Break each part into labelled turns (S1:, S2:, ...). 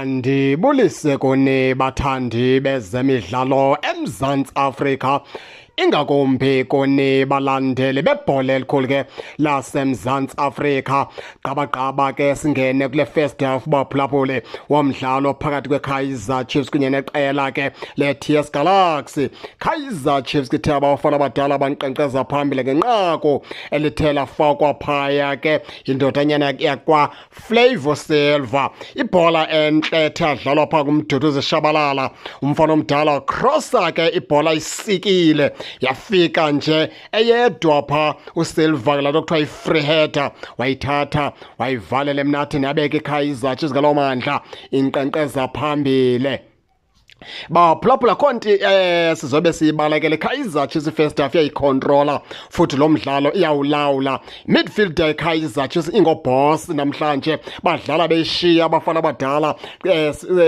S1: Ndibulise kuni bathandi bezemidlalo eMzantsi Afrika, ingakumbi kuni balandeli bebhola elikhulu ke laseMzantsi Afrika. Gqabagqaba ke singene kule first half, baphulaphuli, womdlalo phakathi kweKaizer Chiefs kunye neqela ke le-TS Galaxy. Kaizer Chiefs kithe abafana abadala bankqenkqeza phambili ngenqaku elithe lafakwa phaya ke yindodanyana yakwa Flavor Silva. Ibhola entle ethe yadlalwa phaa kuMduduzi Shabalala, umfana omdala crossa ke ibhola isikile yafika nje eyedwa phaa uSilva, laa nto kuthiwa yi-free header, wayithatha wayivalela emnathini, yabeka iKaizer Chiefs ngaloo mandla inkqenkqeza phambili. Baphulaphula konti sizobe siyibalekele Kaizer Chiefs. First half iyayicontrola futhi lo mdlalo iyawulawula. Midfield yeKaizer Chiefs ingoboss namhlanje, badlala beyishiya abafana abadala.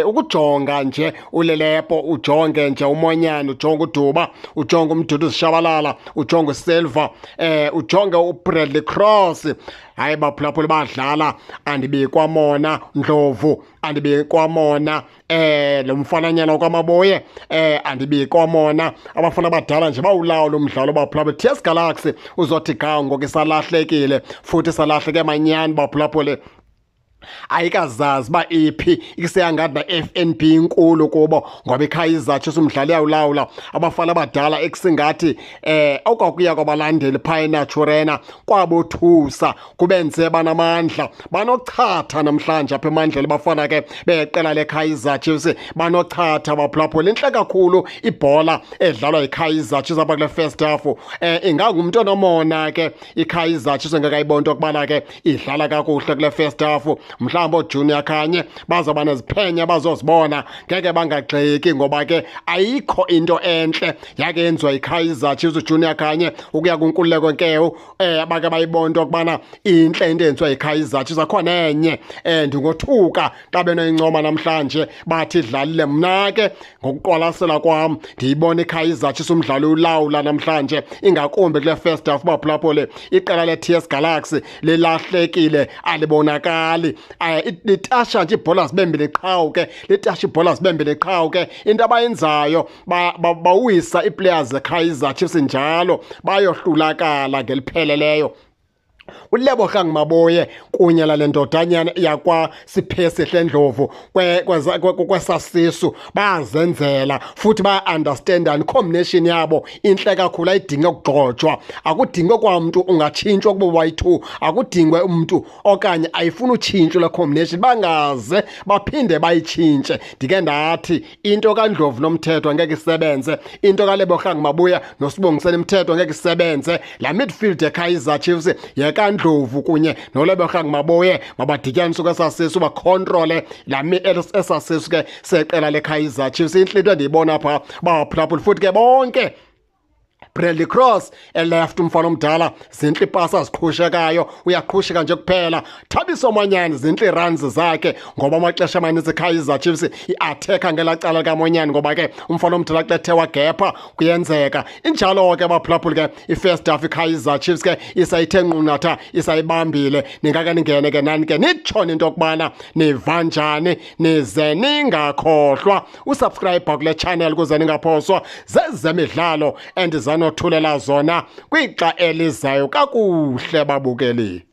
S1: Ukujonga nje uLelepo, ujonge nje uMonyane, ujonge uDuba, ujonge uMduduzi Shabalala, ujonge uSilva, ujonge uBradley Cross. Hayi baphulaphula, badlala andibikwa mona Ndlovu, andibikwa mona lo mfananyana kwamaboye, andibikwa mona. Abafana abadala nje bawulawula umdlalo, baphulaphula. TS Galaxy uzothi ga ngoku isalahlekile futhi salahleke manyani, baphulaphule, ayikazazi uba iphi, iseyangathi na-FNB inkulu kubo ngoba iKaizer Chiefs umdlalo iyawulawula. Abafana abadala ekusingathi okwakuya kwabalandeli phaya eNaturena kwabothusa, kubenze banamandla, banochatha namhlanje apha emandleni. Bafana ke beqela leKaizer Chiefs banochatha, baphulaphula. Intle kakhulu ibhola edlalwa yiKaizer Chiefs apha kule first half. Ingangumntu onomona ke iKaizer Chiefs engekayibona into yokubana ke idlala kakuhle kule first half. Mhlawumbi ooJunior Khanye bazawuba neziphenya, bazozibona, ngeke bangagxeki ngoba ke ayikho into entle yake yenziwa yiKaizer Chiefs. UJunior Khanye ukuya kuNkululeko Nkewu, bake bayibona into yokubana intle into eyenziwa yiKaizer Chiefs? Akho nenye. Ndingothuka xa benoyincoma namhlanje bathi idlalile. Mna ke ngokuqwalasela kwam ndiyibona iKaizer Chiefs umdlalo ulawula namhlanje, ingakumbi kule first half, baphulaphule. Iqela le-TS Galaxy lilahlekile, alibonakali. Litasha nje ibhola zibe mbini qhawuke, litasha ibhola zibe mbini qhawuke. Into abayenzayo bawisa ii-players zeKaizer Chiefs njalo, bayohlulakala ngelipheleleyo. uLebogang Maboye kunye nale ndodanyana yakwa Siphesihle Ndlovu kwesasisu bayazenzela futhi baya-understandana. Combination yabo intle kakhulu, ayidinge ukugxojwa, akudingwe kwamntu ungatshintshwa kubo bayi-two, akudingwe umntu okanye ayifuni utshintsho le combination, bangaze baphinde bayitshintshe. Ndike ndathi into kaNdlovu noMthetho angeke isebenze, into kaLebogang Mabuya noSibongiseni Mthetho angeke isebenze. La midfield yeKaizer Chiefs yekaNdlovu kunye noLebogang Maboye, mabadityaniswe kwesasisu, bacontrole la esasisu ke seqela leKaizer Chiefs. Intle into endiyibona phaa, baphulaphula. Futhi ke bonke, Bradley Cross eleft, umfana omdala, zintle ipasi aziqhushekayo, uyaqhusheka nje kuphela. Thabiso Monyane, zintle runs zakhe ngoba amaxesha amaninzi Kaizer Chiefs i-attacker ngelaa cala likaMonyane, ngoba ke umfana omdala xa ethe wagepha kuyenzeka injalo ke, baphulaphuli. Ke i-first half iKaizer Chiefs ke isayithe nqunatha, isayibambile. Ningake ningene ke nani ke nitshone into yokubana niva njani, nize ningakhohlwa usubscribe kule channel ukuze ningaphoswa zezemidlalo endizanothulela zona kwixa elizayo. Kakuhle babukeli.